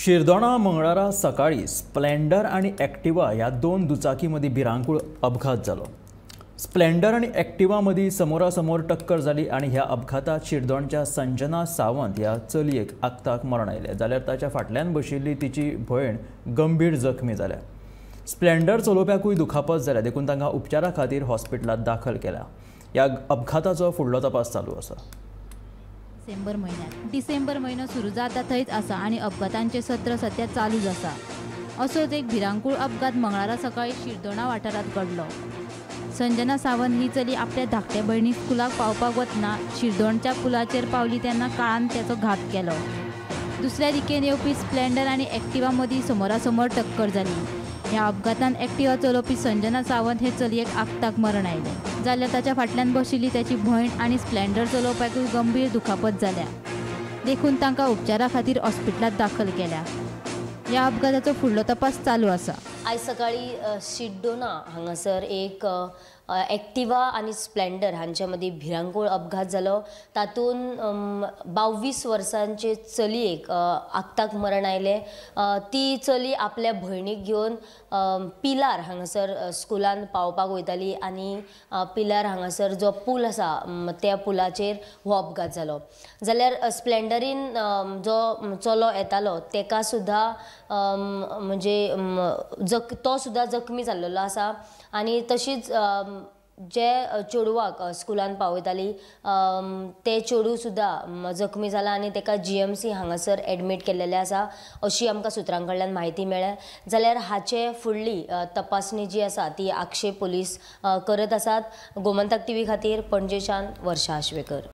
शिरदोणा मंगळारा सकाळी स्प्लेंडर आनी एक्टिवा ह्या दोन दुचाकी मदीं भिरांकूळ अपघात जालो। स्प्लेंडर आनी एक्टिवा मदीं समोरासमोर टक्कर जाली आनी ह्या अपघातात शिरदोणच्या संजना सावंत ह्या चलयेक आक्ताक मरण आयलें, जाल्यार ताच्या फाटल्यान बशिल्ली तिची भयण गंभीर जखमी जाल्या। स्प्लेंडर चलोवप्याकूय दुखापत जाल्या, देखून तांकां उपचारा खातीर हॉस्पिटलांत दाखल केला। ह्या अपघाताचो फुडलो तपास चालू आसा। डिसेंबर म्हयन्यात डिसेंबर म्हयनो सुरू जाता थंयच आसा आनी अपघातांचे सत्र सद्या चालूच आसा। असोच एक भिरांकूळ अपघात मंगळारा सकाळी शिरदोणा वाठारांत घडलो। संजना सावंत ही चली आपल्या धाकट्या भयणीक स्कुलाक पावपाक वतना शिरदोणच्या पुलाचेर पावली तेन्ना काळान त्याचो घात केलो। दुसऱ्या दिकेन येवपी स्प्लेंडर आनी एक्टिवा मदीं समोरासमोर टक्कर जाली। ह्या अपघातान एक्टिवा चलोवपी संजना सावंत हे चलयेक आक्ताक मरण आयलें, जाल्यार ताच्या फाटल्यान बशिल्ली ताची भयण आनी स्प्लेंडर चलोवपाकूय गंभीर दुखापत जाल्या, देखून तांकां उपचारा खातीर हॉस्पिटलांत दाखल केल्या। ह्या अपघाताचो फुडलो तपास चालू आसा। आयज सकाळी शिरदोणा हांगासर एक एक्टिवा आनी स्प्लेंडर हांच्या मदीं भिरांकूळ अपघात जालो। तातूंत 22 वर्सांचे चलयेक आक्ताक मरण आयलें। ती चली आपल्या भयणीक घेवन पिलार हांगासर स्कुलान पावपाक वयताली आनी पिलार हांगासर जो पूल आसा त्या पुलाचेर हो अपघात जालो। जाल्यार स्प्लेंडरीन जो चलो येतालो तेका सुद्दां म्हणजे तो सुद्दां जखमी जाल्लो आसा आनी तशीच जे चेडवाक स्कुलान पावयताली ते चेडूं सुद्दां जखमी जाला आनी तेका GMC हांगासर एडमीट केल्लेलें आसा अशी आमकां सुत्रां कडल्यान म्हायती मेळ्ळ्या। जाल्यार हाचे फुडली तपासणी जी आसा ती आक्षे पोलीस करत आसात। गोमंतक टीव्ही खातीर पणजेच्यान वर्षा आश्वेकर।